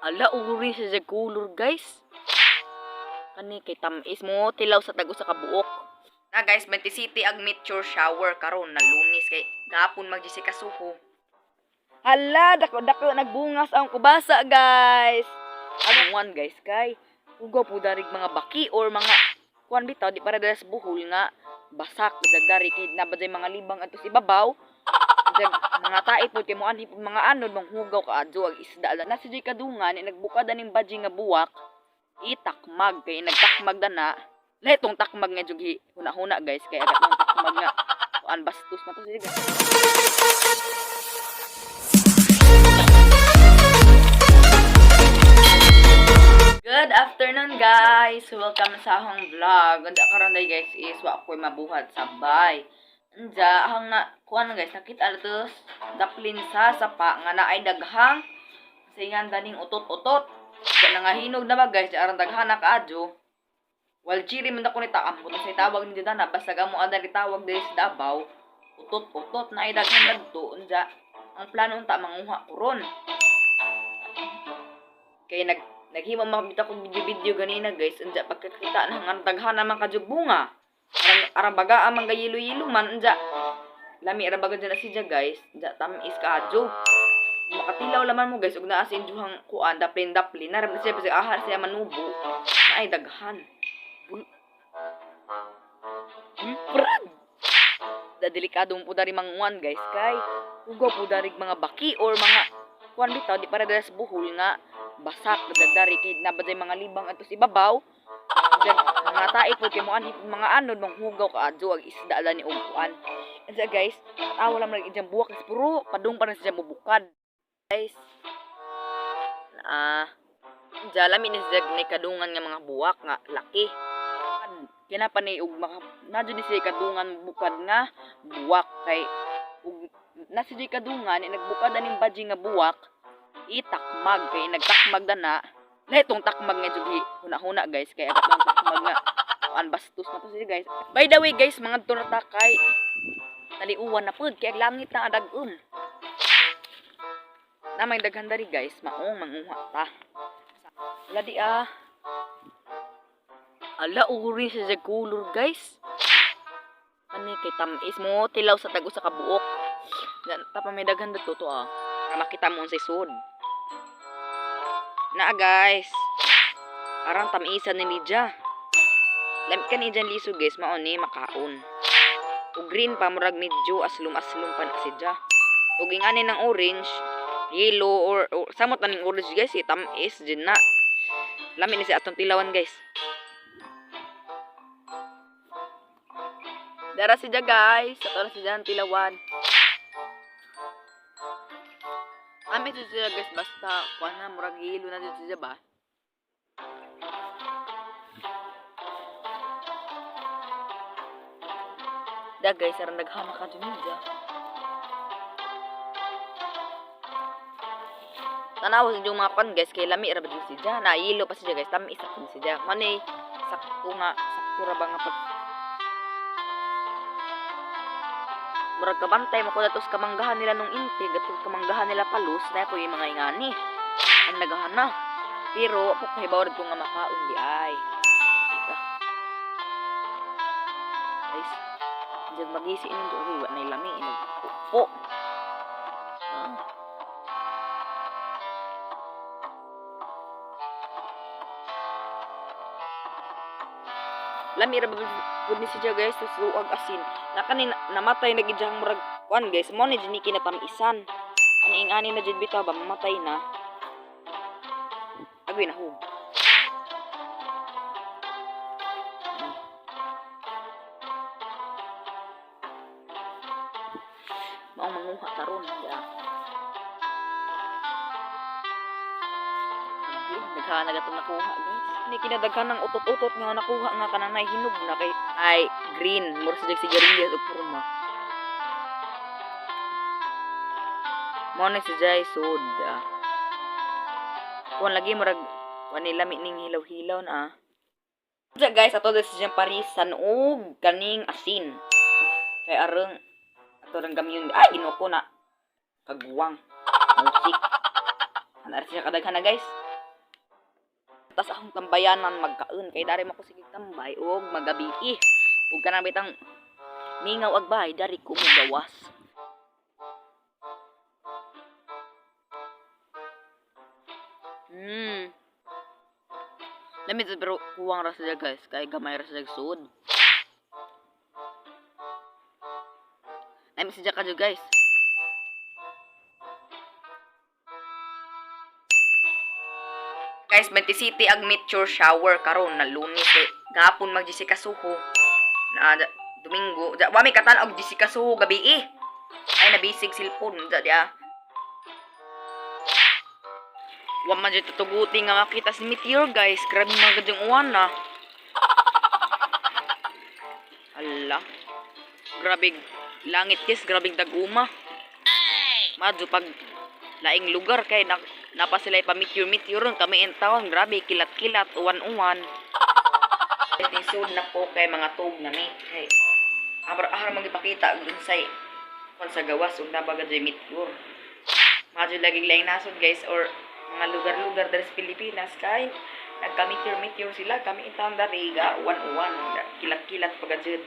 Ala, uri sa siya color, guys. Kani kay tamis mo tilaw sa tag usa ka buok. Na guys, 20 City ag meteor shower karon na Lunes kay gapon mag Jessica Suho. Hala, dako dako nagbungas ang kubasa, guys. Ano guys, kay ugaw po darig mga baki or mga kuan bitaw di para dala sa buhol nga basak dagdari kay nabajay mga libang ato sa ibabaw. Dag, mga tae po kay mo anhi po mga anod manghugaw ka adyo ag isda na si Jay kadungan ni nagbukad aning badji nga buwak itakmag kay nagtakmag dana lahi tong takmag nga jug huna-huna, guys, kay agat tong takmag nga kuan bastos man to siya, guys. Good afternoon, guys! Welcome sa akong vlog. Unda karon day, guys, is wa ko'y mabuhat sa bay. Anja hang na kuan na, guys, nakita na to daplin sa sapa nga naay daghang singan daning utot-utot. Di na nga hinog na ba, guys, di aron daghan na kaadyo. Waljiri man ako ni taam ko sa tawag ni dana basta gamo ada tawag diri sa Davao. Utot-utot na ay daghan dagto. Unja ang plano unta manguha ko ron. Kay naghimo makabita ko video-video ganina, guys, unja pagkakita na nga daghan naman kadyog bunga. Arang arang baga ang mga yelo-yelo man, unja lami ra baga dyan na siya, guys. Unja tamis kaadyo. Makatilaw laman mo, guys, ug naa sa injuhang kuan daplin-daplin na ra siya bisag aha siya manubo na ay daghan. Bulprad. Da delikado mo po dari manguan, guys, kay ugaw po dari mga baki or mga kuan bitaw di para dala sa buhol nga basak dagdari kay nabajay mga libang ato sa ibabaw. Diyan, mga tae po kay mo anhi po mga anod manghugaw ka adyo ag isda ni og kuan. Unsa guys, tawa lang man ijang buwak is puro padung pa rin siya mubukad. Guys. Ah, unsa lami ni siya ni kadungan nga mga buwak nga laki. Kina pa ni og maka na jud ni siya kadungan bukad nga buwak kay ug na siya kadungan ni nagbukad aning badji nga buwak itakmag kay nagtakmag dana lahi tong takmag nga jug huna-huna, guys, kay agat tong takmag nga kuan bastos na to siya, guys. By the way, guys, mga ta kay taliuwan na pud kay ang langit na adag-on na may daghan dari, guys, maong manguha ta. Wala di ah. Ala, uri sa siya color, guys. Kani kay tamis mo tilaw sa tag usa ka buok. Ta pa may daghan dito to ah. Para makita mo unsay sud. Na guys. Parang tamisan ni Lydia. Lamit ka ni dyan liso, guys, mao ni makaon. Ug green pa murag medyo aslum-aslum pa na siya. Ug ingani ng orange, yellow or samot na ning orange, guys, eh, tamis din na. Lami ni siya atong tilawan, guys. Dara siya, guys. Ato na siya ang tilawan. Ami to siya, guys, basta kuan na murag yellow na dito siya ba. Da guys, aron naghana ka dun niya. Tanawa sa inyong mga kuan, guys, kay lami ra ba jud siya. Na yellow pa siya, guys, tamis sa kun siya. Manay sakto nga, sakto ra ba nga pag murag kabantay mo ko datos kamanggahan nila nung inti, gatos kamanggahan nila palus na po yung mga ingani. Ang nagahana. Pero po kahibaw ko nga makaon di ay. Kita. Guys, diyan magisi ining duoy wa nay lami inog po. Ah. Lami ra pud ni siya, guys, tas luag asin. Na kani namatay na gid siyang murag kuan, guys, mo ni jud ni kinatamisan. Ani ingani na jud bitaw ba mamatay na. Agoy nahug. Maong manguha taron ya. Agi, daghan na gatong nakuha, guys. Ni kinadaghan ng utot-utot nga nakuha nga kanang hinog na kay ay green mura sa sigarilyas ug porma. Mo na si Jai sud. Ah. Kuan lagi murag kuan ni lami ning hilaw-hilaw na ah. Diya, guys, ato sa siyang parisan og kaning asin. Kay arang ato rang gamyon ay Ginoo ko na kagwang musik. Ana siya kadaghan na, guys. Tas akong tambayanan magkaon kay dari mo ko sige tambay og magabii. Ug kanang bitang mingaw ag bahay dari ko mogawas. Lami jud, pero kuwang ra siya, guys, kay gamay ra siya sud. Lami siya kadyo, guys. Guys, 20 City ag meteor shower karon na Lunes kay gahapon mag Jessica Soho. Na Domingo, ja, wa mi katan og Jessica Soho gabi eh. Ay, nabisig cellphone ja dia. Wa man jud tutuguti nga makita si meteor, guys. Grabe mga gadyong uwan na. Ala. Grabe langit, guys, grabe daguma. Madyo pag laing lugar kay na, napa sila pa meteor meteor ron kami in town, grabe kilat-kilat, uwan-uwan. Tisod na po kay mga tug na ni kay amra ahar magipakita og unsay kon sa gawas ug nabaga jay meteor. Madyo lagi laing nasod, guys, or mga lugar-lugar diri sa Pilipinas kay nagka meteor meteor sila. Kami in town dari ga uwan-uwan, kilat-kilat pa jud.